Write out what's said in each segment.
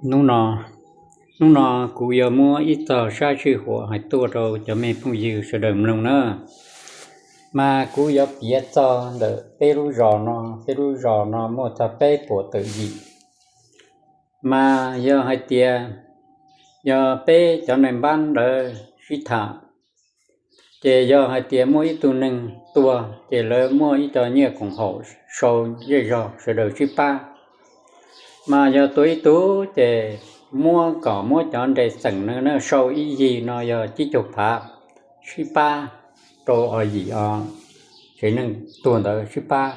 Hnub no, hnub no kuv yuav muab ib txog sab sij huam hais tuaj rau cov me phooj ywg sawv daws mloog na. Mas kuv yuav piav txog ntawm peb lub zos no, peb lub zos no muaj txog peb puas tawm yim. Mas yog hais tias yog peb cov neeg npab ntawd sib tham, ces yog hais tias muaj ib tug neeg tuag ces lawv muaj ib co nyiaj koom haum sau zej zog sawv daws sib pab. Mas yog tuag ib tug ces muab kom muab cov nres xeem na sau ib yig no yog tsib caug phav sib pab rau yim tsev neeg tuag ntawd sib pab.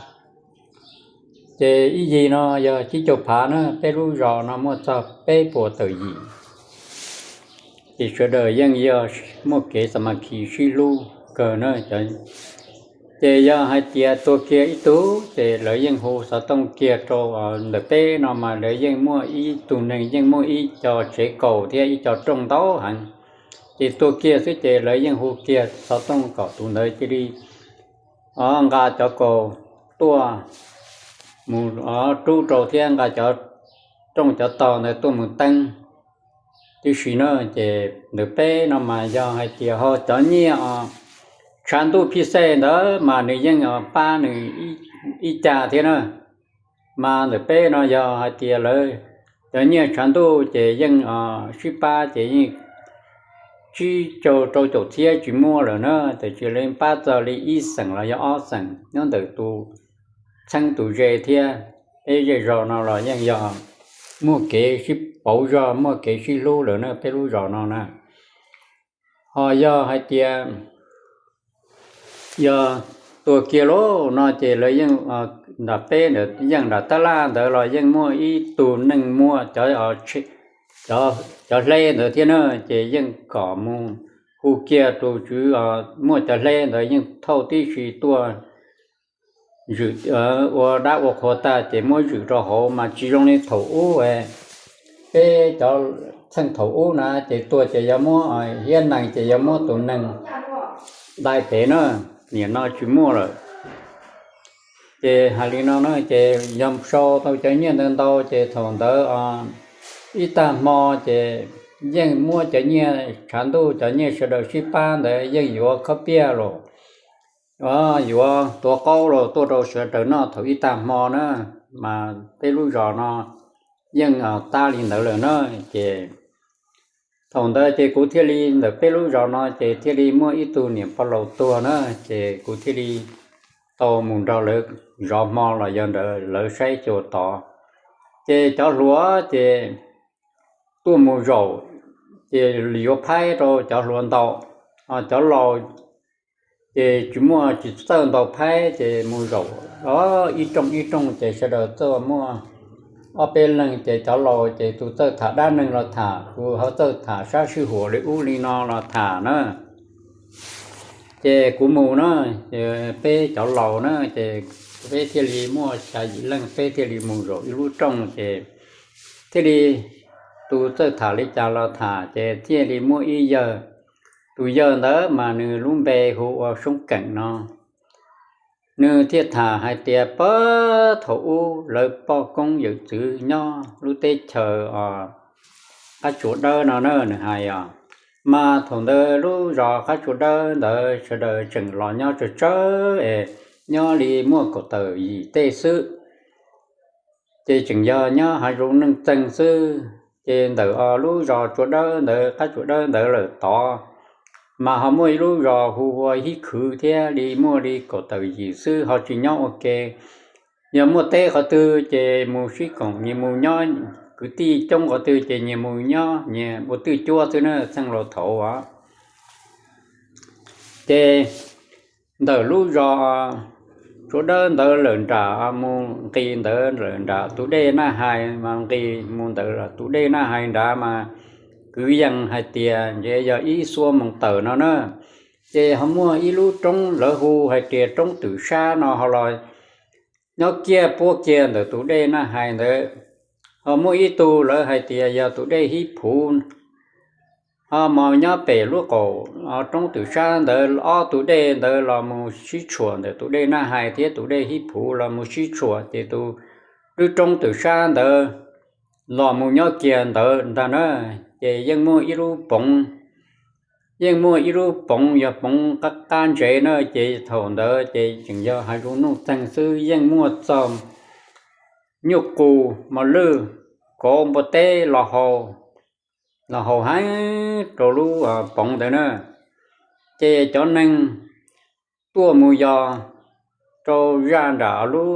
Ces ib yig no yog tsib caug phav na, peb lub zos no muaj txog peb puas tawm yim. Ces sawv daws yeej yog muaj kev xa ma khi sib hlub kawg na. Ces yog hais tias tuag kiag ib tug ces lawv yeej hu xov tooj kiag rau, ntawm peb no mas lawv yeej muaj ib tug neeg yeej muaj ib co tsev kaus thiab ib co rooj ntau heev. Ces tuag kiag xwb ces lawv yeej hu kiag xov tooj kom tus ntawd cia li nqa cov kaus tuaj mus rub rau thiab nqa cov rooj cov tog ntawd tuaj mus teeb tib si na. Ces ntawm peb no mas yog hais tias ho cov nyiaj tshav ntuj phij xej ntawd mas nws yeej pab nws ib cag thiab na. Mas ntawm peb no yog hais tias lawv cov nyiaj tshav ntuj ces yeej sib pab ces yeej tsib caug rau caum txhiab tsis muaj lawm na, tiam sis lawv pab txog li ib xeem los yog ob xeem nyob ntawm tus txheeb tus ze thiab. Peb zej zos no los yeej yog muaj kev sib pauv zog muaj kev sib hlub lawm na peb lub zos no na. Ho yog hais tias yog tuag kiag lauj no ces lawv yeej nram peb ntawd yeej nram tab laj ntawd los yeej muaj ib tug neeg muaj cov hleb ntawd thiab na, ces yeej kom mus hu kiag tus tswv muaj cov hleb ntawd yeej thauj tib si tuaj zwm ua dab ua qhua tag ces muab zwm rau hauv mas tsis zoo li thaum ub. Peb cov txheej thaum ub na ces tuag ces yog muab hiab nees ces yog muab tus nees dai pem na, nim no tsis muaj lawm. Ces hais li no na ces yog sau tau cov nyiaj ntawd ntau ces thaum ntawd ib tag hmo ces yeej muab cov nyiaj tshav ntuj cov nyiaj sawv daws sib pab ntawd yeej yuav khob piaj los yuav tuav qaub los tuaj rau sawv daws noj thaum ib tag hmo na. Mas peb lub zos no yeej tab li ntawd lawm na. Ces thaum ntawd ces kuv thiaj li ntawm peb lub zos no ces thiaj li muaj ib tug niam pog laus tuag na, ces kuv thiaj li tau mus nrog lawv zov hmo los yog nrog lawv saib xyuas tod. Ces cov hluas ces tuaj mus zaum ces yuav phaib rau cov hluas ntau, cov laus ces tsis muaj tsis txawj ntau phaib ces mus zaum ib rooj ib rooj ces sawv daws txawj muaj ob peb leeg ces cov laus ces tus txawj tham dab neeg los tham, tus ho txawj tham sab sij huam li ub li no los tham na. Ces kuv mus na, peb cov laus na ces peb thiaj li muaj xya yim leej peb thiaj li mus zaum ib lub rooj ces thiaj li tus txawj tham li cas los tham ces thiaj li muaj ib yawg. Tus yawg ntawd mas nws lub npe hu ua Soob Keem no. Nws thiaj tham hais tias puag thaum ub lawv poj koob yawm txwv nyob lub teb chaws Qab Tsua Dawb no na, nws hais os. Mas thaum ntawd lub zos Qab Tsua Dawb ntawd sawv daws tseem los nyob tsawg tsawg es nyob li muaj kaum tawm yim tej xwb. Ces tseem yog nyob hav zoov neej txeeg xwb. Ces ntawm lub zos Tsua Dawb ntawd, Qab Tsua Dawb ntawd lawm tod, mas ho muaj ib lub zos hu ua Hib Khwv thiab li muaj li kaum tawm yim xwb ho tsis nyob ua ke. Yog muaj teb qhov twg ces mus sib koom nyias mus nyob, kwv tij coob qhov twg ces nyias mus nyob nyias ua twj cuab xwb na txheej laus thaud os. Ces ntawm lub zos Tsua Dawb ntawd lawm nram mus nqis ntawd lawm nram tus dej Naj Hais mas nqis mus ntawd tus dej Naj Hais nrad mas kwv yees hais tias ntshe yog ib xuab moos tawm no na. Ces ho muaj ib lub roob lawv hu hais tias roob Twm Sab no ho los nyob kiag puab kiag ntawm tus dej Naj Hais ntawd. Ho muaj ib tug lawv hais tias yog tus dej Hib Phuv, ho mas nyob pem lub qaum roob Twm Sab ntawd. Ob tus dej ntawd los mus sib tshuam ntawm tus dej Naj Hais thiab tus dej Hib Phuv los mus sib tshuam ces tus lub roob Twm Sab ntawd los mus nyob kiag ntawd ntag na, ces yeej muaj ib lub poov, yeej muaj ib lub poov yog poov qab qab ntsev na, ces thaum ntawd ces tseem yog hav zoov nuj txeeg xwb, yeej muaj txog nyuj qus mos lwj, kauv, npua teb los haus, los haus heev rau lub poov ntawd na. Ces cov neeg tuaj mus yos rau zaj nram lub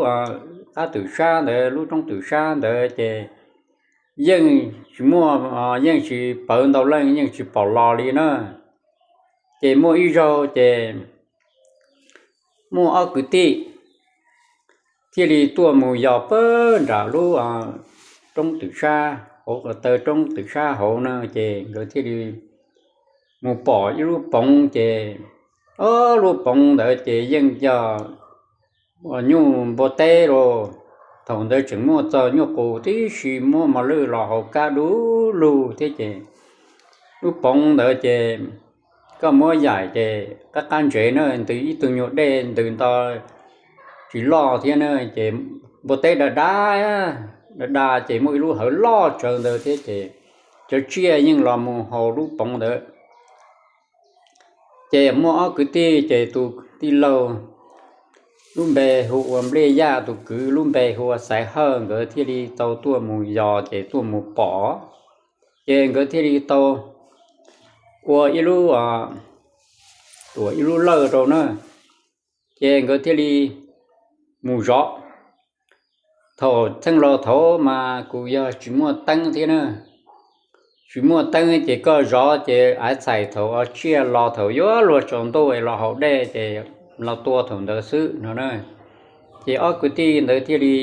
qab twm sab ntawd, lub roob twm sab ntawd ces yeej tsis muaj, yeej tsis pawv ntau leej, yeej tsis pom los li na. Ces muaj ib zaug ces muaj ob kwv tij thiaj li tuaj mus yos pawg nram lub roob twm sab hauv, taw roob twm sab hauv na, ces nkawd thiaj li mus pom ib lub poov ces, o, lub poov ntawd ces yeej yog nyuj npua teb los, thaum ntawd tseem muaj txog nyuj qus tib si, muab mos lwj los haus kab du lug thiab ces lub poov ntawd ces koj muab yaim ces qab qab ntsev na, ntws ib tug nyuag dej ntws nto tsis loj thiab na, ces npua teb da da, da da ces muaj ib lub hawv loj tsawv ntawd thiab ces cov tsiaj yeej los mus haus lub poov ntawd. Ces muaj ob kwv tij, ces tus tij laug lub npe hu ua Nplij Yaj, tus kwv lub npe hu ua Xaiv Hawj, nkawd thiaj li tau tuaj mus yos ces tuaj mus pom, ces nkawd thiaj li tau ua ib lub, tuam ib lub lawj rau na, ces nkawd thiaj li mus zov. Thaum txheej laus thaud mas kuj yog tsis muaj teeb thiab na, tsis muaj teeb ces koj zov ces av txhais thaum tsiaj los thaum yuav luag tsaus ntuj es los haus dej ces los tua thaum ntawd xwb no na. Ces ob kwv tij ntawd thiaj li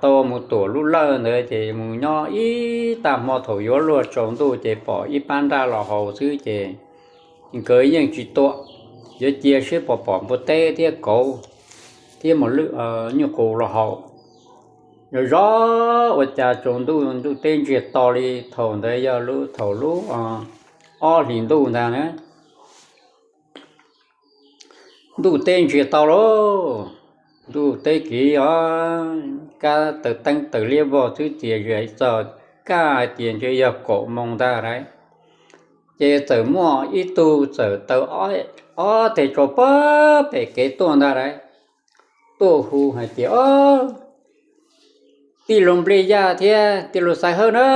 tau mus tuam lub lawj ntawd ces mus nyob ib tag hmo, thaum yuav luag tsaus ntuj ces pom ib pab nraj los haus xwb ces nkawd yeej tsis tua, yuav cia seb puas pom npua teb thiab kauv thiab nyuj qus los haus. Zov zov ua cas tsaus ntuj ntuj teb ntsiag to li, thaum ntawd yog lub, thaum lub ob hlis ntuj ntag na. Ntuj teb ntsiag to lauj, ntuj teb kiv os, kab taws teeb taws liab vog xwb, txias zis txog kaj hais tias ntshe yog kaum moos ntag lauj. Ces txawm muaj ib tug txawm taws ob teg tsau pag pem kev tuaj ntag lauj, tuaj hu hais tias, Tij laug Nplij Yaj thiab tij laug Xaiv Hawj na,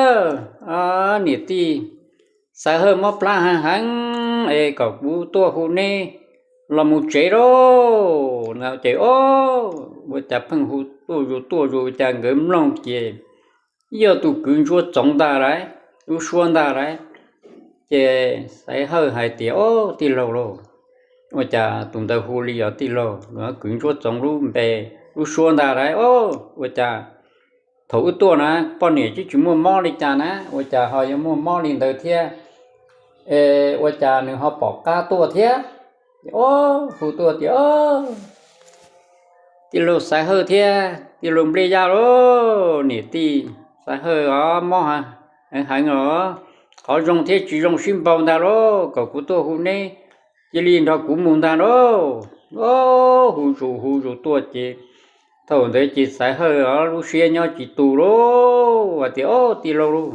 niam tij Xaiv Hawj mob plab heev heev es kom kuv tuaj hu neb los mus tsev lauj. Ces o, ua cas pheej hu tuaj zus tuaj zus, cas nkawd mloog ces yog tus kwv Ntsuab Txoov ntag lauj, lub suab ntag lauj. Ces Xaiv Hawj hais tias, O, tij laug lauj, ua cas tus ntawd hu li os tij laug, kwv Ntsuab Txoov lub npe, lub suab ntag lauj. O, ua cas thaum wb tuaj na poj niam twb tsis muaj mob li cas na, ua cas ho yuav muaj mob li ntawd thiab? Es ua cas nws ho pom qab tuaj thiab? O, hu tuaj tias, Tij laug Xaiv Hawj thiab tij laug Nplij Yaj lauj, niam tij Xaiv Hawj os, mob heev heev os, qhov zoo thiab tsis zoo sib npaug ntag lauj, kom kuv tuaj hu neb cia li nrog kuv mus ntag lauj. O, hu zus hu zus tuaj ces thaum ntawd ces Xaiv Hawj os lub siab nyob tsis tus lauj, hais tias, O, tij laug lauj,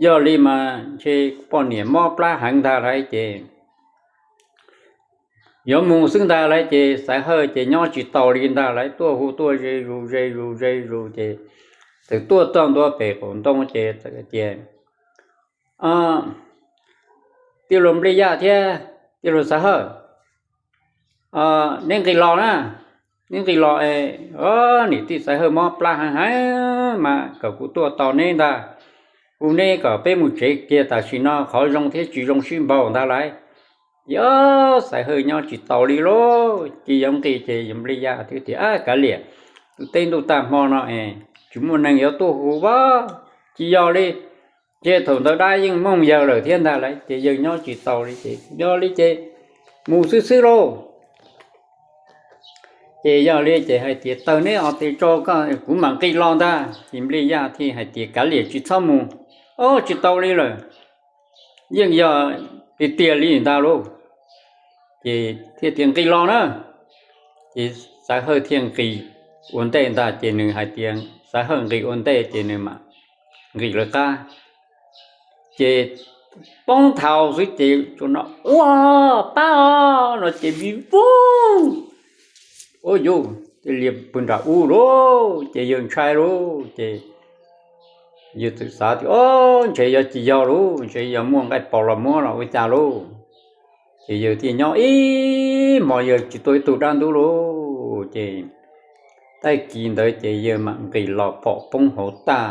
yog li mas ntshe poj niam mob plab heev ntag lauj ces yuav mus xwb ntag lauj. Ces Xaiv Hawj ces nyob tsis tau li ntag lauj, tuaj hu tuaj ze zus ze zus ze zus ces txawm tuaj txog ntua pem qaum ntoo ces txawm tias, Tij laug Nplij Yaj thiab tij laug Xaiv Hawj, neb nqis los na, neb nqis los es niam tij Xaiv Hawj mob plab heev heev mas kom kuv tuaj tos neb ntag, hu neb kom peb mus tsev kiag tam sim no, qhov zoo thiab tsis zoo sib npaug ntag lauj. Ces Xaiv Hawj nyob tsis tau li lauj, ces yuav nqis ces yawg Nplij Yaj thiaj tias, Ab, kav liam, ntuj teb ntuj tag hmo no es tsis muaj neeg yuav tuaj hu vaj, tsis yog li, ces thaum ntawd dab yeej mooj yawg lawm thiab ntag lauj, ces yawg nyob tsis tau li ces yog li ces mus xwb xwb lauj. Ces yog li ces hais tias, Taws neb os, tes tso kuv mam nqis los ntag. Ces Nplij Yaj thiaj hais tias, Kav liam, tsis txhob mus, o, tsis tau li lawm, yeej yog tiag tiag li ntag lauj. Ces thiaj tias, Nqis los na. Ces Xaiv Hawj thiaj nqis ua ntej ntag ces nws hais tias, Xaiv Hawj nqis ua ntej ces nws mam nqis lawv qab. Ces poob thaum xwb ces tsuas no ua pab os no ces vij voog, ua yus cia li pw nram ub lauj, ces yawg ntshai lauj, ces yawg txawm xav tias o, ntshe yog tsis yog lauj, ntshe yog muaj nqaij pos los muab los ua cas lauj. Ces yawg thiaj nyob ib hmos yawg tsis tua ib tug dab ntub lauj. Ces tag kis ntawd ces yawg mam nqis los phom poob hauv tag,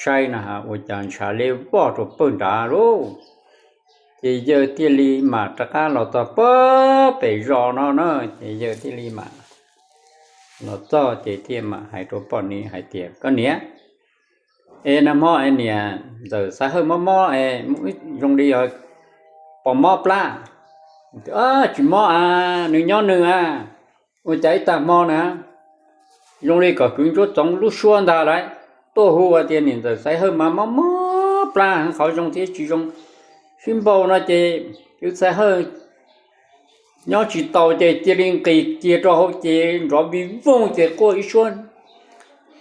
saib na has ua cas ntshav liab vog rau pawg nrad lauj. Ces yawg thiaj li mam rov qab los txog pem zos no na, ces yawg thiaj li mam los txog ces thiaj mam hais rau poj niam hais tias, koj niam, es nag hmo es niam ntxawm Xaiv Hawj mob mob es zoo li yog pos mob plab. Tsis mob a, nws nyob nws a, ua cas ib tag hmo na zoo li kom kwv ntsuab txoov lub suab ntag lauj, tuaj hu tias niam ntxawm Xaiv Hawj mas mob mob plab heev, qhov zoo thiab tsis zoo sib npaug no ces kwv Xaiv Hawj nyob tsis tau ces cia li nqis kiag rau hauv ces nrov vij voog ces quaj ib suab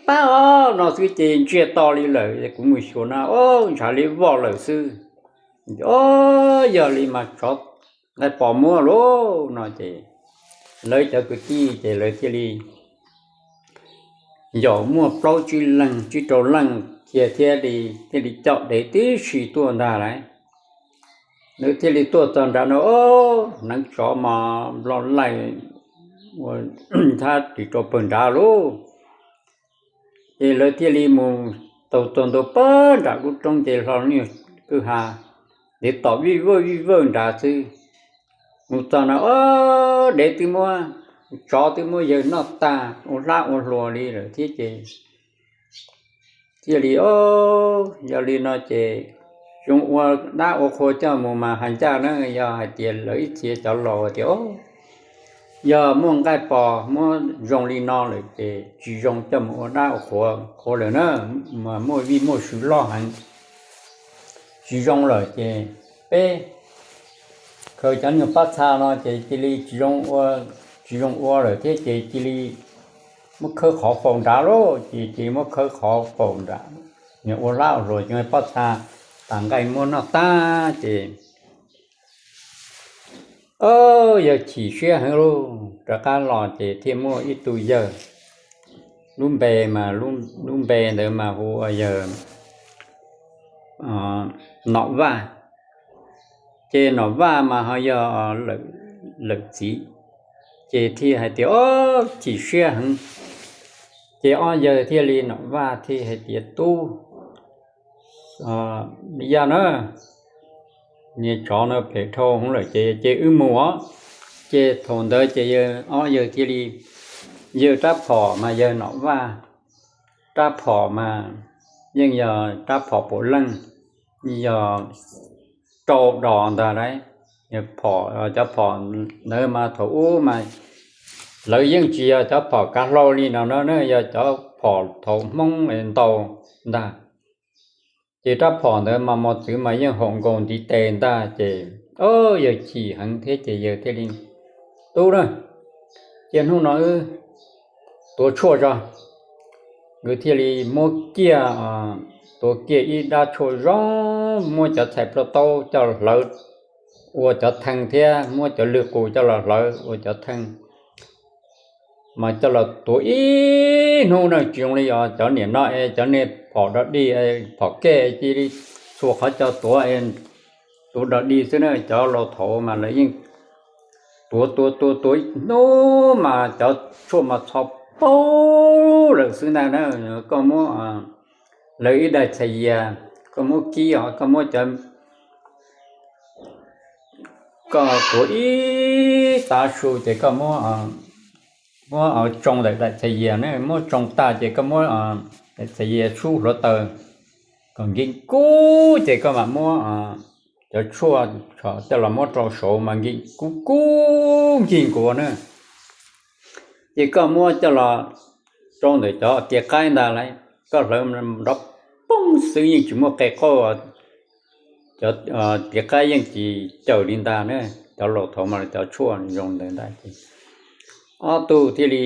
pab os no xwb ces ntsiag to li lawm, kuv mus xyuas na o, ntshav liab vog lawm xwb. O, yog li mas tsov nqaij pos muab lauj no ces lawv cov kwv tij ces lawv thiaj li yaum muaj plaub tsib leeg tsib rau leej kiag thiab li, thiaj li coj dev tib si tuaj ntag lauj. Nws thiaj li tuaj txog nram no, hneev tsov mas loj laij ua thab ris rau pawg nrad lauj. Ces lawv thiaj li mus taug txog ntua pawg nram lub roob ces hlo nyuag kwj ha, dev tom vij vawj vij vawj nrad xwb. Mus txog no o, dev twb muab, tsov twb muab yawg noj tag ua hlab ua hlua li lawm thiab ces thiaj li o, yog li no ces zoo ua dab ua qhua coj mus mas hais ncaj na, yog hais tias lawv ib txhia cov laus tias o, yog muaj nqaij pos muab zoo li no lawm ces tsis zoo coj mus ua dab ua qhua, qhua lawm na, mas muaj vij muaj sw loj heev, tsis zoo lawm ces peb khaws cov nyuag pob txha no ces cia li tsis zoo ua, tsis zoo ua lawm thiab ces cia li muab khawb qhov faus nrad lauj, ces cia li muab khawb qhov faus nrad, nws ua hlab ua hlua ces pob txha tas nqaij muab noj tag ces o, yawg chim siab heev lauj, rov qab los ces thiaj muaj ib tug yawg, lub npe mas, lub npe ntawd mas hu ua yawg Nom Vaj. Ces Nom Vaj mas ho yog lawm txiv, ces thiaj hais tias o, chim siab heev. Ces ob yawg thiaj li, Nom Vaj thiaj hais tias tub, yaj na, niag tsov no phem dhau hwv lawm ces ces wb mus os. Ces thaum ntawd ces yawg, ob yawg thiaj li, yawg rab phom mas yawg Nom Vaj rab phom mas yeej yog rab phom puav leej, yog rau dos ntag lauj. Phom, cov phom ntawd mas thaum ub mas lawv yeej tsis yog cov phom kav hlau li no na, yog cov phom thaum Hmoob ntaus ntag. Ces rab phom ntawd mas mos txwv mas yeej haum nkaus ntiv tes ntag ces o, yawg chim heev thiab ces yawg thiaj li, tub na, cia hnub no wb tuav tshuaj tso. Nkawd thiaj li muab kiag, tuav kiag ib dab tshuaj zoo, muab cov txhais plaj taub coj los hlawv ua cov thee thiab muab cov lwg qus coj los hlawv ua cov thee, mas coj los tuav ib hnub na, tsis zoo li os cov niam no es cov niag phom dog dig, phom kej cia li txhua qhov coj tuav, tuav dog dig xwb na. Cov laus thaud mas lawv yeej tuav tuav tuav tuav ib hnub mas cov tshuaj mas txho paug lawm xwb ntag na. Koj muab lawv ib daim txhais yias, koj muab kib os, koj muab cov, koj tuav ib tav su ces koj muab, muab tsoo ntawm daim txhais yias na, muab tsoo tag ces koj muab daim txhais yias sub hluav taws kom nkig kub ces koj mam muab cov tshuaj coj los muab rau saud mas nkig kub kub nkig nkuav na. Ces koj muab coj los rau ntawm cov tiav qaib ntag lauj, koj hlawv nrov poog xwb yeej tsis muaj qe qauj. Cov tiav qaib yeej tsis cawm li ntag na. Cov laus thaud mas cov tshuaj zoo ntawd ntag ces ob tug thiaj li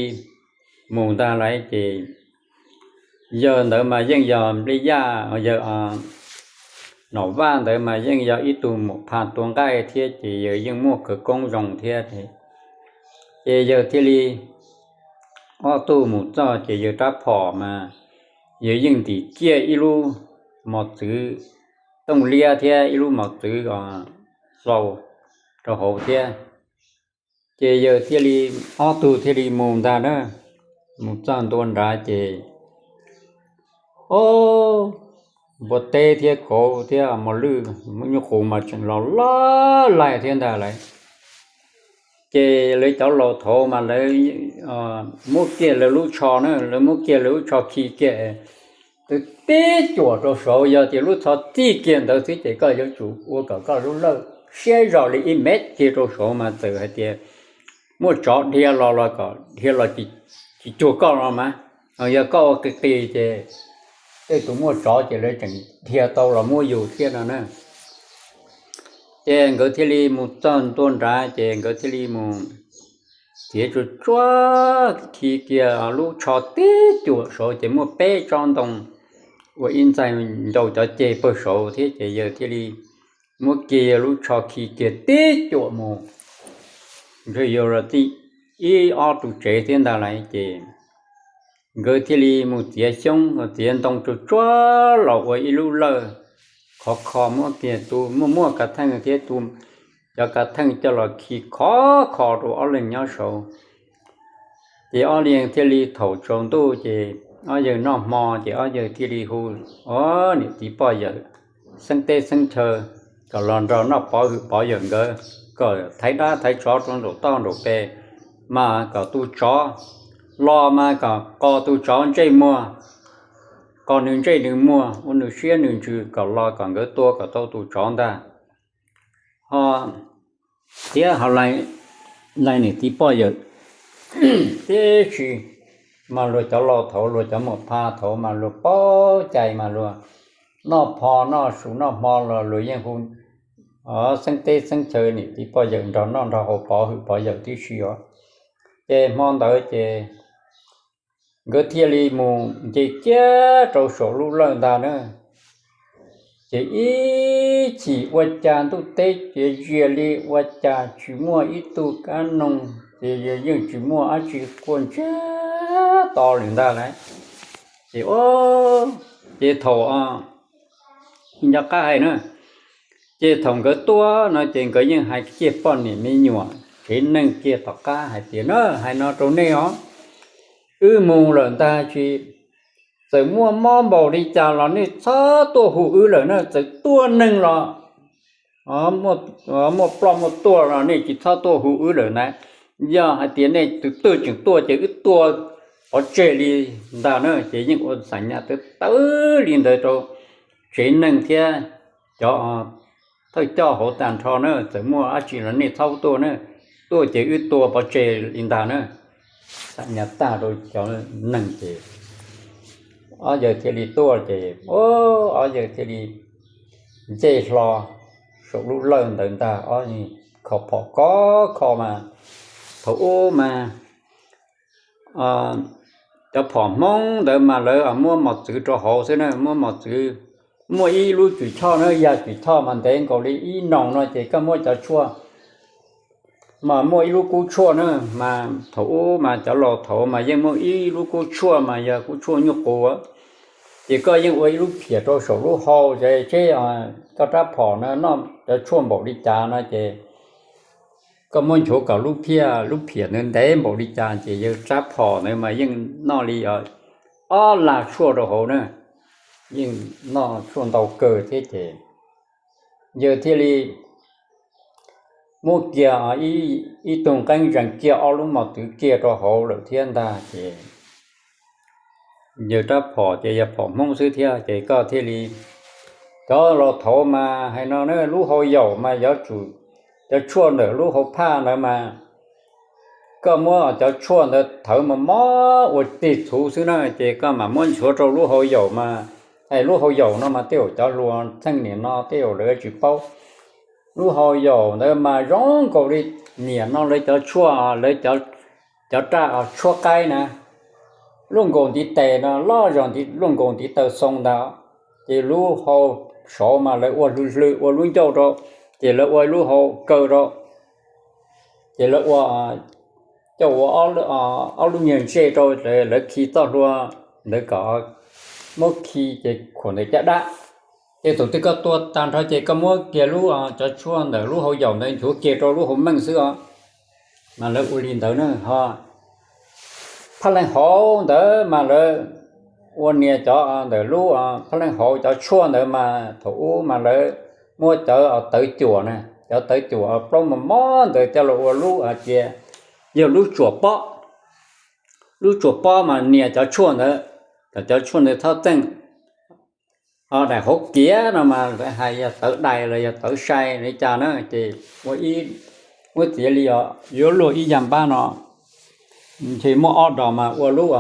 mus ntag lauj ces yawg ntawd mas yeej yog Nplij Yaj, yawg Nom Vaj ntawd mas yeej yog ib tug muam pha tua nqaij thiab ces yawg yeej muaj khawv koob zoo thiab. Ces yawg thiaj li ob tug mus txog ces yawg rab phom mas yawg yeej ntim ciaj ib lub mos txwv tooj liab thiab ib lub mos txwv xaus rau hauv thiab. Ces yawg thiaj li, ob tug thiaj li mus ntag na, mus txog ntua nrad ces o, npua teb thiab kauv thiab mos lwj, nyuj qus mas tseem los loj laij thiab ntag lawm. Ces lawv cov laus thaud mas lawv muab kiag lawv lub tsho na, lawv muab kiag lawv lub tsho khi kiag tib cuam rau saud, yog tias lub tsho txij kiag ntawd xwb ces koj yuav tsum ua kom koj lub lawj siab zog li ib mev kiag rau saud mas txawm hais tias muaj tsov dhia los los kom dhia los tsis cuag koj no mas. Yog koj ua qis qis ces tej tus muaj tsov ces lawv tseem dhia tau los muab yus thiab no na. Ces nkawd thiaj li mus txog ntua nrad ces nkawd thiaj li mus txiav tsuag tsuag khi kiag lub tsho tib cuam saud ces muaj peb tsob ntoo ua ib ntxaig ncau cov ceg pawg saud thiab ces yawg thiaj li muab kiag lub tsho khi kiag tib cuam mus ntshe yuav los txij ib ob tus tsev thiab ntag lawm ces nkawd thiaj li mus txiav xyoob txiav ntoo tsuag tsuag los ua ib lub lawj khov kho, muab kiag tus muaj muaj kav theej thiab tus cov kav theej coj los khi khov kho rau ob leeg nyob saud. Ces ob leeg thiaj li thaum tsaus ntuj ces ob yawg noj hmo ces ob yawg thiaj li hu, o, niam txiv poj yawm, xeeb teb xeeb chaw kom los nrog noj pov hwm pov yawm nkawd, kom thaiv dab thaiv tsov rau nraum toj nraum pes, mas kom tus tsov los mas kom qos tus tsov ntsej muag, qos nws ntsej nws muag, ua nws siab nws ntsws kom los kom nkawd tua kom tau tus tsov ntag. Ho thiab ho lais niam txiv poj yawm tib si mas luag cov laus thaud luag cov muam pha thaud mas luag paub cai mas luag noj pho noj su noj hmo los luag yeej hu xeeb teb xeeb chaw niam txiv poj yawm nrog noj nrog haus pov hwm pov yawm tib si os. Ces hmo ntawd ces nkawd thiaj li mus nce kiag rau saum lub lawj ntag na. Ces ib chim ua cas ntuj teb ces zias li ua cas tsis muaj ib tug kab noog ces yeej tsis muaj dab tsi quaj ntsiag to li ntag lauj. Ces, ces thaum, nco qab hais na, ces thaum nkawd tuaj no ces nkawd yeej hais kiag poj niam me nyuam tsev neeg kiag tom qab hais tias na, hais no rau nej os, wb mus lawm ntag tsis, txawm muaj mob npaum li cas los nej txhob tuaj hu wb lawm na, txawm tuaj neeg los muaj ploj muaj tuaj los nej tsis txhob tuaj hu wb lawm na. Yog hais tias nej tus twg tseem tuaj ces wb tua pov tseg li ntag na. Ces yeej ua xam nyas tawv tawv li ntawd rau tsev neeg thiab cov thawj coj hauv tag nrho na, txawm muaj dab tsi los nej txhob tuaj na, tuaj ces wb tua pov tseg li ntag na. Xam nyas tag rau cov neeg ces ob yawg thiaj li tuaj ces, ob yawg thiaj li nce hlo saum lub lawj ntawd ntag, ob kho phom kov kho mas, thaum ub mas cov phom Hmoob ntawd mas lawv muab mos txwv rau hauv xwb na, muab mos txwv, muaj ib lub cwm choj na, yam cwm choj mas ntev nkaus li ib noos no ces koj muab cov tshuaj, mas muaj ib lub kub tshuaj na, mas thaum ub mas cov laus thaud mas yeej muaj ib lub kub tshuaj mas yog kub tshuaj nyuj qus, ces koj yeej ua ib lub phiam rau saum lub hau ces tseb koj rab phom na noj cov tshuaj npaum li cas no ces koj muab nchuav kom lub phiaj lub phiam ntawd ntev npaum li cas ces yawg rab phom ntawd mas yeej noj li ob laj tshuaj rau hauv na, yeej noj tshuaj ntau kawg thiab ces yawg thiaj li muab kiag ib tug nqeeb zees kiag ob lub mos txwv kiag rau hauv lawm thiab ntag ces yawg rab phom ces yog phom Hmoob xwb thiab ces koj thiaj li, cov laus thaud mas hais no na, lub hau yaum mas yuav tsum, cov tshuaj ntawm lub hau phaj ntawd mas koj muab cov tshuaj ntawd thawv mos mos ua tig txhuv xwb na ces koj mam muab nchuav rau lub hau yaum mas, es lub hau yaum no mas tej zaum cov hluas txheej niam no tej zaum lawv tsis paub. Lub hau yaum ntawd mas zoo nkaus li niam no lawv cov tshuaj, lawv cov raj tshuab qaib na, luaj nkaus ntiv tes no, loj zog luaj nkaus ntiv taw xoo ntag. Ces lub hau saud mas lawv ua hlwb hlwb ua lub ncauj rau, ces lawv ua lub hau kaw rau, ces lawv ua, coj ua ob lub nyuag ntsej rau, lawv khi txoj hlua ntawd kom muab khi ces khuam ntawm caj dab. Ces thaum twg koj tua tag nrho ces koj muab kiag lub, cov tshuaj ntawm lub hau yaum ntawd nchuav kiag rau lub hau meej xwb os. Mas lawv ua li ntawd na ho. Phaj leej hauv ntawd mas lawv ua nias cov ntawm lub, phaj leej hauv cov tshuaj ntawd mas thaum ub mas lawv muab cov tawv cuam na, cov tawv cuam plaub mos mob ntawd coj los ua lub, cia, yog lub tsuam pob. Lub tsuam pob mas nias cov tshuaj ntawd, kom cov tshuaj ntawd txhob txeej. Ho daim hauv kiav no mas lawv hais yog tawv dais los yog tawv sai li cas na, ces ua ib, muab txiav li os, yuav luag ib yam npab no, ntshe muaj ob dos mas ua lub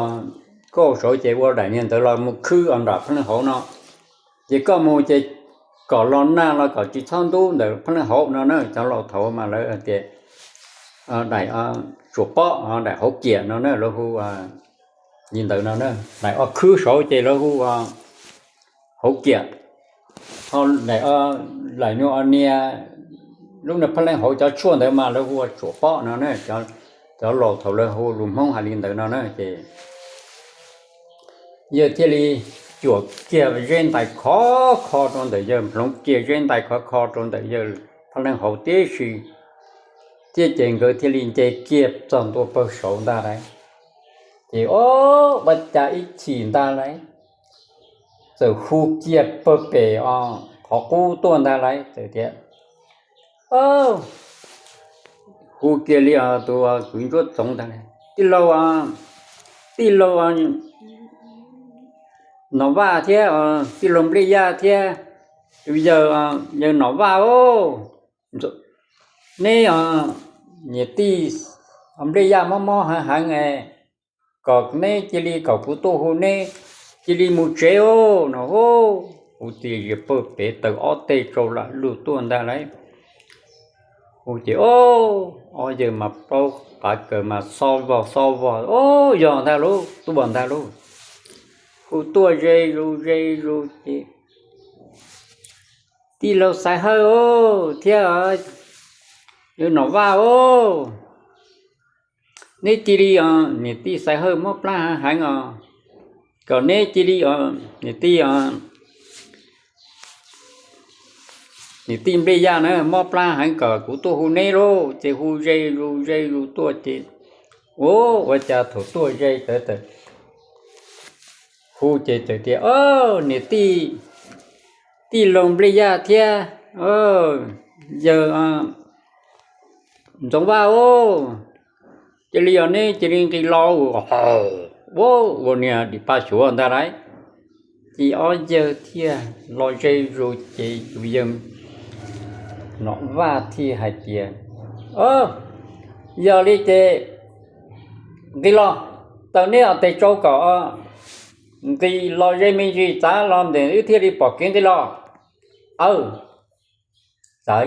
kauj saud ces ua daim niag ntawd los mus khwb nram phaj leej hauv no. Ces koj mus ces kom los nag los kom tsis txhob ntub ntawm phaj leej hauv no na. Cov laus thaud mas lawv tias daim tsuam pob, daim hauv kiam no na lawv hu li ntawd no na. Daim o khwb saud ces lawv hu hauv kiam, ho daim, daim nyuag o nias lub niag phaj leej hauv cov tshuaj ntawd mas lawv hu ua tsuam pob no na. Cov laus thaud lawv hu lus Hmoob hais li ntawd no na. Ces yawg thiaj li cuam kiag zeb ntais khov kho rau ntawm yawg, hloov kiag zeb ntais khov kho rau ntawm yawg phaj leej hauv tib si, thiab ces nkawd thiaj li nce kiag txog ntua pawg saud ntag lauj. Ces o, ua cas ib chim ntag lauj, txawm hu kiag pawg pem o, qhov qub tuaj ntag lauj, txawm tias, hu kiag li tus kwv Ntsuab Txoov ntag, tij laug, tij laug Nom Vaj thiab tij laug Nplij Yaj thiab tus yawg, yawg Nom Vaj os, neb niam tij Nplij Yaj mob mob heev heev, kom neb cia li, kom kuv tuaj hu neb cia li mus tsev os no. Hu tias yawg pawg pem taws ob teg tsau lam lug tuaj ntag lauj. Hu ces o, ob yawg mas plaub qav kaws mas xob vog xob vog, o, yog ntag lauj, tuaj ntag lauj. Hu tuaj ze zus ze zus ces, tij laug Xaiv Hawj os thiab yawg Nom Vaj os, neb cia li, niam tij Xaiv Hawj mob plab heev heev os, kom neb cia li, niam tij, niam tij Nplij Yaj na mob plab heev kom kuv tuaj hu neb lauj. Ces hu ze zus ze zus tuaj ces, ua, ua cas thaum tuaj ze tawv tawm hu ces txawm tias, niam tij, tij laug Nplij Yaj thiab yawg Ntxoov Vaj os, cia li os neb cia li nqis los. Ua, ua niag dim paj xyuav ntag lauj. Ces ob yawg thiaj los ze zus ces tus yawg Nom Vaj thiaj hais tias, yog li ces nqis los, taws neb os tes tsau kom nqis los ze me ntsis txav los ntawm wb thiaj li pom kev nqis los. Aw, txav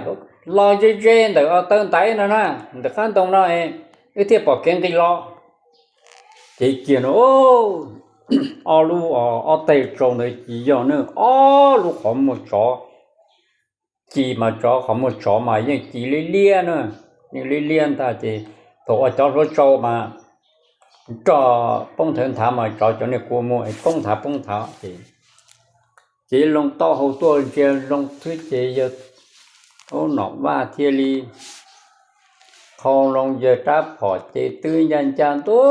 los ze ze ntawm taw ntaiv no na, ntawm qab ntoo no, wb thiaj pom kev nqis los. Ces kiag no, ob lub, ob teg tsau ntawd ces yog ne ob lub qhov muag tsov. Ci mas tsov, qhov muag tsov mas yeej ci liab liab na, yeej liab liab ntag ces thaum uas cov hluav tsau mas nrog poob thawv nthav mas tsov cov niag kua muag es poob nthav poob nthav ces, ces loo taub hau tuaj ntsia loo thwb ces yawg Nom Vaj thiaj li qhau loo yawg rab phom ces twb ncaj ncaj ntua,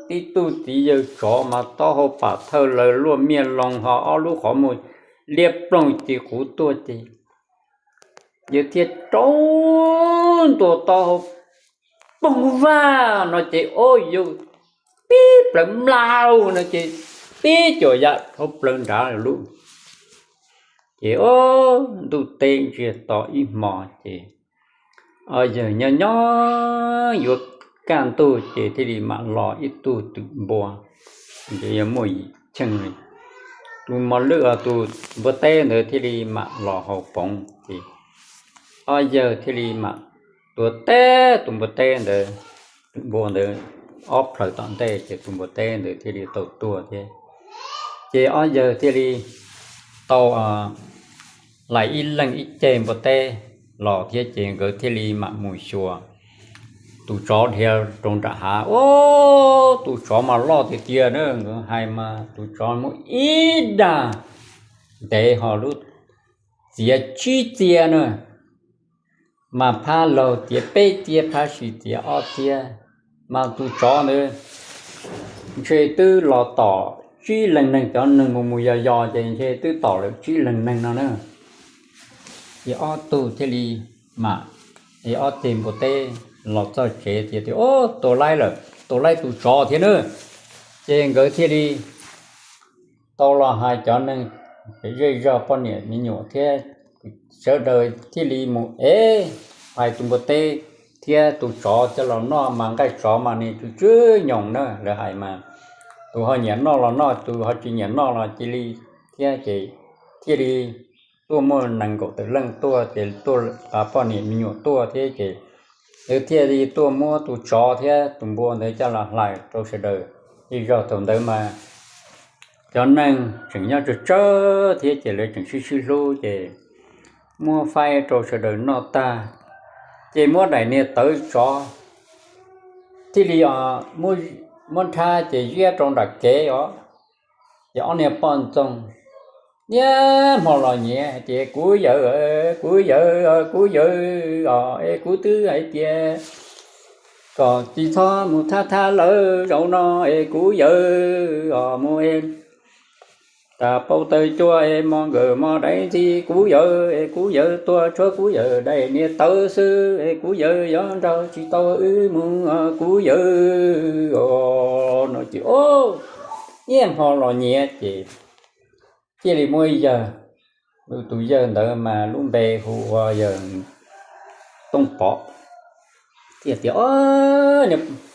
tib tug txiv yawg tsov mas taub hau pam thawj laws luaj miaj loo ho ob lub qhov muag liab ploog ces quv tuaj ces yawg thiaj rau ntua taub hau poog vaj no ces o yawg pib plawv mlaug no ces pib cuam ya hauv plawv nrad lawm lauj. Ces o, ntuj teb ntsiag to ib hmo ces o yawg nyob nyob yuav kaj ntug ces thiaj li mam los ib tug twm npua, ces yog muaj yim cheej li. Tus mos lwj, tus npua teb ntawd thiaj li mam los haus poov ces o yawg thiaj li mam tuav teb tus npua teb ntawd, twm npua ntawd ob plhaws tom ntej ces tus npua teb ntawd thiaj li tau tuag thiab. Ces ob yawg thiaj li tau laim ib leeg ib ceg npua teb los thiab ces nkawd thiaj li mam mus xyuas tus tsov dhia rau nram hav. Ub, tus tsov mas loj tiag tiag na, nkawd hais mas tus tsov muaj ib dag ntev ho lub txiav tsib txiav na, mas phab laug txiav peb txiav, phab si txiav ob txiav, mas tus tsov ntawd ntshe twb los tom tsib leeg neeg, cov neeg mus mus yos yos ces ntshe twb tom lawm tsib leeg neeg no na. Ces ob tug thiaj li mam, es ob tug npua teb los txog tsev tias, Ub, tua laib lawm, tua laib tus tsov thiab na. Ces nkawd thiaj li tau los hais cov neeg zej zog poj niam me nyuam thiab sawv daws thiaj li mus ev, hais tus npua teb thiab tus tsov coj los noj mas nqaij tsov mas nws tsw tsw nyoos na, lawv hais mas tus ho nyiam noj los noj, tus ho tsis nyiam noj los cia li thiab ces thiaj li tuaj muaj nees nkaum tawm leej tuaj ces tuaj pab poj niam me nyuam tuaj thiab ces lawv thiaj li tuaj muab tus tsov thiab tus npua ntawd coj los hlais rau sawv daws. Ces zog thaum ntawd mas cov neeg tseem nyob tsawg tsawg thiab ces lawv tseem sib sib hlub ces muab faib rau sawv daws noj tag, ces muab daim niag tawv tsov thiaj li muab nrhab ces ziab rau nram kev os. Ces ob niag poj ntxoog niaj hmo los nyiav hais tias, Kuv yawg, kuv yawg, kuv yawg os, es kuv twb hais tias kom tsis txhob mus thab thab lawv zaum no es kuv yawg os, mus es tas pau taws cua es mos nkawm mos daiv ntxi kuv yawg es kuv yawg tuag tshuav kuv yawg daim niag tawv xwb es kuv yawg yuav nrog tsis tau wb mus os kuv yawg os. No ces niaj hmo los nyiav ces thiaj li muaj ib yawg, tus yawg ntawd mas lub npe hu ua yawg Tooj Pov. Thiaj tias,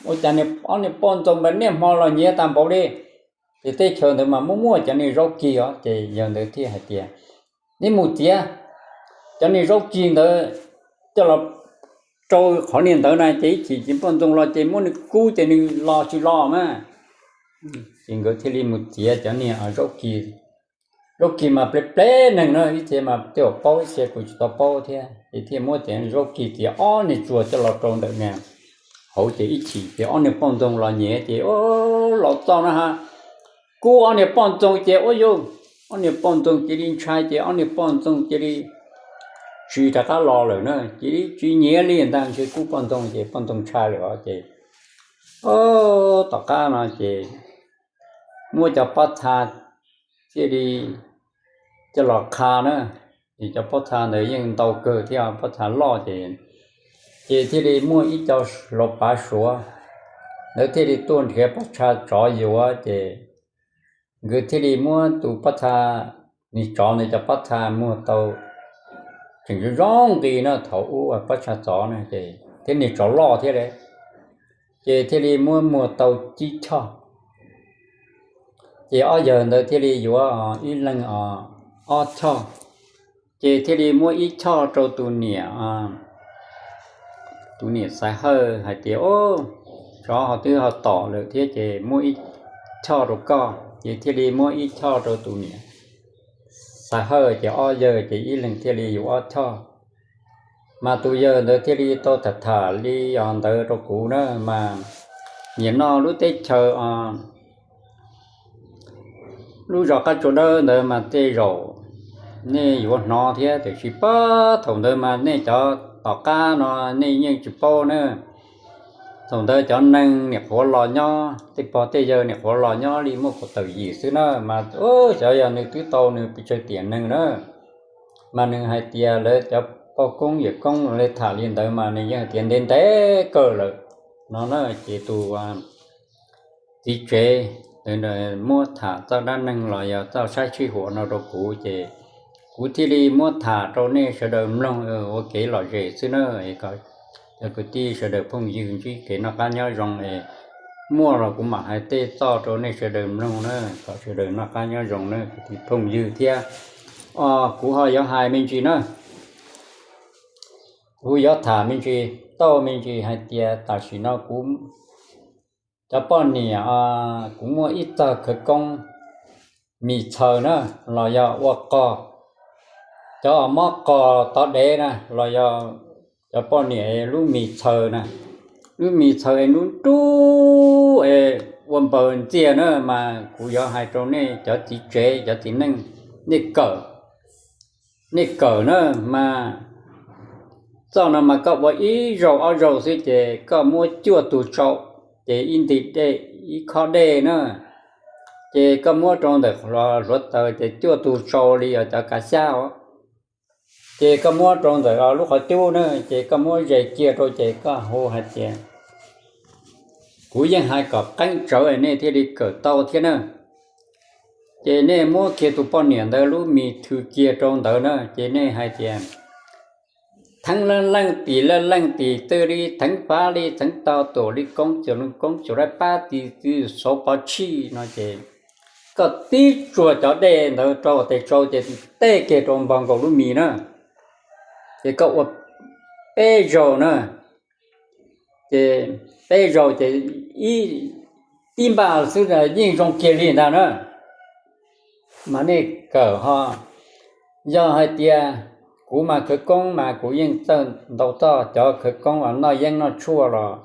Ua cas ob niag poj ntxoog mas niaj hmo los nyiav tag npaum li? Ces teb chaws ntawd mas muaj muaj cov niag zaub kig os. Ces yawg ntawd thiaj hais tias, Neb mus txiav cov niag zaub kig ntawd coj los rau qhov niag ntawd na, ces ib chim ces poj ntxoog los ces muab nws kub ces nws los tsis los mas. Ces nkawd thiaj li mus txiav cov niag zaub kig. Zaub kig mas pleb pleb neeg na, ib txhia mas tej zaum paub, ib txhia kuj tsis tau paub thiab, ces thiaj muab cov zaub kig txiav ob niag tsuag coj los rau ntawm niag hauv. Ces ib chim ces ob niag poj ntxoog los nyiav ces, Ub, los txog no ha, kub ob niag poj ntxoog ces ua yus, ob niag poj ntxoog cia li ntshai ces ob niag poj ntxoog cia li tsis rov qab los lawm na, cia li tsis nyiav li ntag, ntshe kub poj ntxoog ces poj ntxoog ntshai lawm os. Ces tom qab no ces muab cov pob txha thiaj li coj los qha na, ces cov pob txha ntawd yeej ntau kawg thiab, pob txha loj ces, ces thiaj li muaj ib co hluas pav Suav ntawd thiaj li tuaj nrhiav pob txha tsov yuav ces nkawd thiaj li muab tus pob txha, niag tsov ntawd cov pob txha muag tau tseem zoo zoo nqi na, thaum ub pob txha tsov na ces thiab niag tsov loj thiab li, ces thiaj li muab muag tau tsib choj. Ces ob yawg ntawd thiaj li yuav ib leeg ob choj, ces thiaj li muab ib choj rau tus niam, tus niam Xaiv Hawj hais tias, Ub, tsov ho twb ho tom lawm thiab ces muab ib choj rau koj. Ces thiaj li muab ib choj rau tus niam Xaiv Hawj, ces ob yawg ces ib leeg thiaj li yuav ob choj. Mas tus yawg ntawd thiaj li tau tham tham li os ntawd rau kuv na, mas nim no lub teb chaws lub zos Qab Tsua Dawb ntawd mas tej zaum nej yuav hnov thiab, tiam sis puag thaum ntawd mas nej cov tom qab no nej yeej tsis paub na. Thaum ntawd cov neeg niam qhuav los nyob, tej pog tej yawg niam qhuav los nyob li muaj kaum tawm yim xwb na, mas xyov yog nws twb tau nws pes tsawg tiam neeg na. Mas nws hais tias lawv cov poj koob yawm koob li tham li ntawd mas nws yeej hais tias ntev ntev kawg lawm no na. Ces tus txiv tsev muab tham txoj dab neeg los yog txoj saib sij huam no rau kuv, ces kuv thiaj li muab tham rau nej sawv daws mloog ua kev lom zem xwb na. Cov kwv tij sawv daws phooj ywg ntsib kev noj qab nyob zoo es muaj los kuv mam hais tej txoj rau nej sawv daws mloog na, kom sawv daws noj qab nyob zoo na kwv tij phooj ywg thiab. Kuv ho yuav hais me ntsis na, kuv yuav tham me ntsis, tau me ntsis hais tias tam sim no kuv cov poj niam, kuv muaj ib txog khawv koob mis txhaws na, los yog ua qos, cov mob qos tov dev na, los yog cov poj niam lub mis txhaws na, lub mis txhaws es nrub nrub es ua npaws ntxiag na, mas kuv yuav hais rau nej cov txiv tsev cov txiv neej, nej kawm, nej kawm na, mas txoj no mas koj ua ib zaug ob zaug xwb ces koj muab cuaj tug tsau, ces ib nti dej, ib khob dej na, ces koj muab rau ntawm hluav taws ces cuaj tug tsau li os cov kav xyab os, ces koj muab rau ntawm lub qhov cub na, ces koj muab zes kiag rau ces koj hu hais tias, kuv yeej hais kom qeeb tsawv nej thiaj li kawm tau thiab na. Ces nej muab kiag tus poj niam ntawd lub mis thws kiag rau ntawd na, ces nej hais tias, theeb leej leej tis leej leej tis twb li theeb fav li theeb tau tuam li koob cuam li koob cuam laib pab tis txwv xauv pov tshij no ces koj tib tsuag cov dej ntawd rau tes tsau ces tej kiag rau npog nkaus lub mis na, ces koj ua peb zaug na, ces peb zaug ces ib npaj xwb yeej zoo kiag li ntag na. Mas nej kawm ho, yog hais tias kuv mas khawv koob mas kuv yeej txawj ntau txoj cov khawv koob uas noj yeeb noj tshuaj los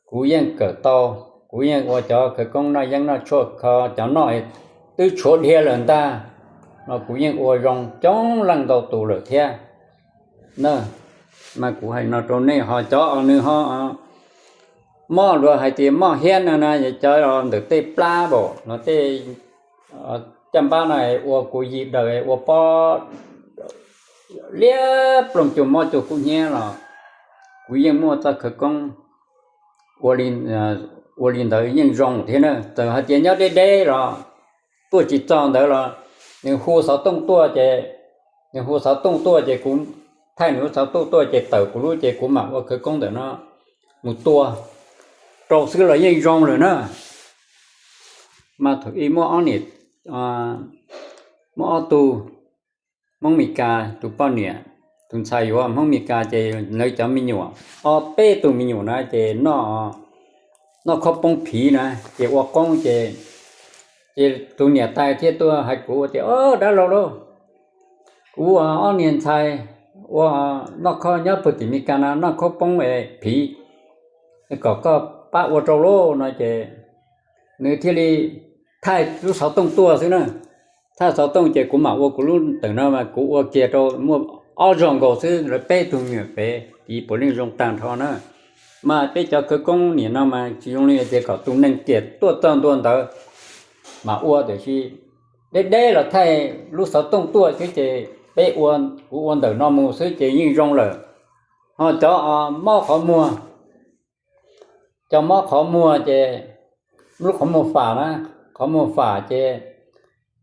kuv yeej kawm tau, kuv yeej ua cov khawv koob noj yeeb noj tshuaj kho cov noj twb tshuav dhia lawm ntag, no kuv yeej ua zoo coob leej ntau tus lawm thiab na. Mas kuv hais no rau nej ho cov nws ho mob luag hais tias mob hiab no na, cov ntawm tej plab npaum no tej caj npab no ua kuv yim daws ua pob liab ploog cuag mob cuag kub hnyiab los kuv yeej muaj txoj khawv koob ua li ntawd yeej zoo thiab na. Txawm hais tias nyob deb deb los tuaj tsis txog ntawd los nws hu xov tooj tuaj ces, nws hu xov tooj tuaj ces kuv thaij nws lub xov tooj tuaj ces tawm kuv lub ces kuv mam ua khawv koob ntawm no mus tua rau xwb los yeej zoo lawm na. Mas thaum ub muaj ob niam, muaj ob tug Hmoob Mes Kas, tus poj niam, tus ntxhais yuav Hmoob Mes Kas ces lawv cov me nyuam, ob peb tug me nyuam na ces noj, noj khob poob phiv na ces ua qoob ces, ces tus niam tais thiaj tuaj hais kuv tias, o, dab laug lauj, kuv ob niag ntxhais ua noj khob nyob pem tim Mes Kas na noj khob poob es phiv, kom koj pab ua rau lauj no ces nws thiaj li thaij lub xov tooj tuaj xwb na. Thaij xov tooj ces kuv mam ua kuv lub ntawm no mas kuv ua kiag rau muaj ob zaug nkaus xwb lawv peb tug me nyuam pem tiv puav leej zoo tag nrho na. Mas peb cov khawv koob nim no mas tsis zoo li tias kom tus neeg kiag tuaj txog ntua ntawd mam ua, tiam sis deb deb los thaij lub xov tooj tuaj xwb ces peb ua, kuv ua ntawm no mus xwb ces yeej zoo lawm. Ho cov mob qhov muag, cov mob qhov muag ces lub qhov muag fam na, qhov muag fam ces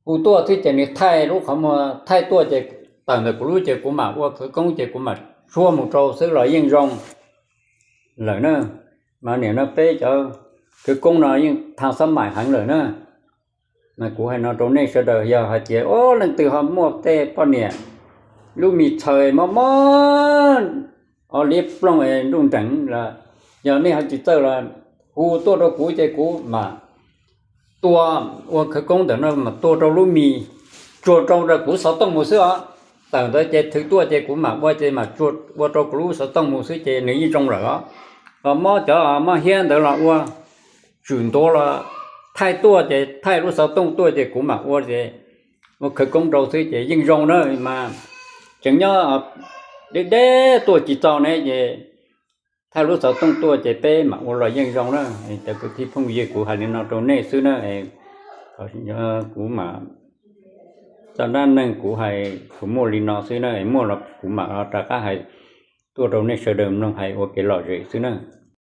hu tuaj xwb ces nws thaij lub qhov muag thaij tuaj ces tawm ntawm kuv lub ces kuv mam ua khawv koob ces kuv mam tsuag mus rau xwb los yeej zoo lawm na. Mas nim no peb cov khawv koob no yeej tha xob maim heev lawm na. Mas kuv hais no rau nej sawv daws, yog hais tias o leej twg ho muaj tej poj niam lub mis txhaws mob mob, o liab ploog nruj nreev los, yog nej ho tsis txawj los hu tuaj rau kuv ces kuv mam tua, ua khawv koob ntawm no mam tua rau lub mis, tsuag rau rau kuv xov tooj mus xwb os. Tawm ntawd ces thwv tuaj ces kuv mam ua ces mam ua rau kuv lub xov tooj mus xwb ces nws yeej zoo lawm os. Los mob cov mob hiab ntawd los ua tswm ntuav los thaij tuaj ces thaij lub xov tooj tuaj ces kuv mam ua ces ua khawv koob rau xwb ces yeej zoo na. Mas tseem nyob deb deb tuaj tsis txog ne ces thaij lub xov tooj tuaj ces peb mam ua los yeej zoo na. Cov kwv tij phooj ywg, kuv hais li no rau nej xwb na. Kuv mam, txoj dab neeg kuv hais kuv muaj li no xwb na, muaj los kuv mam rov qab hais tuaj rau nej sawv daws mloog hais ua kev lom zem xwb na.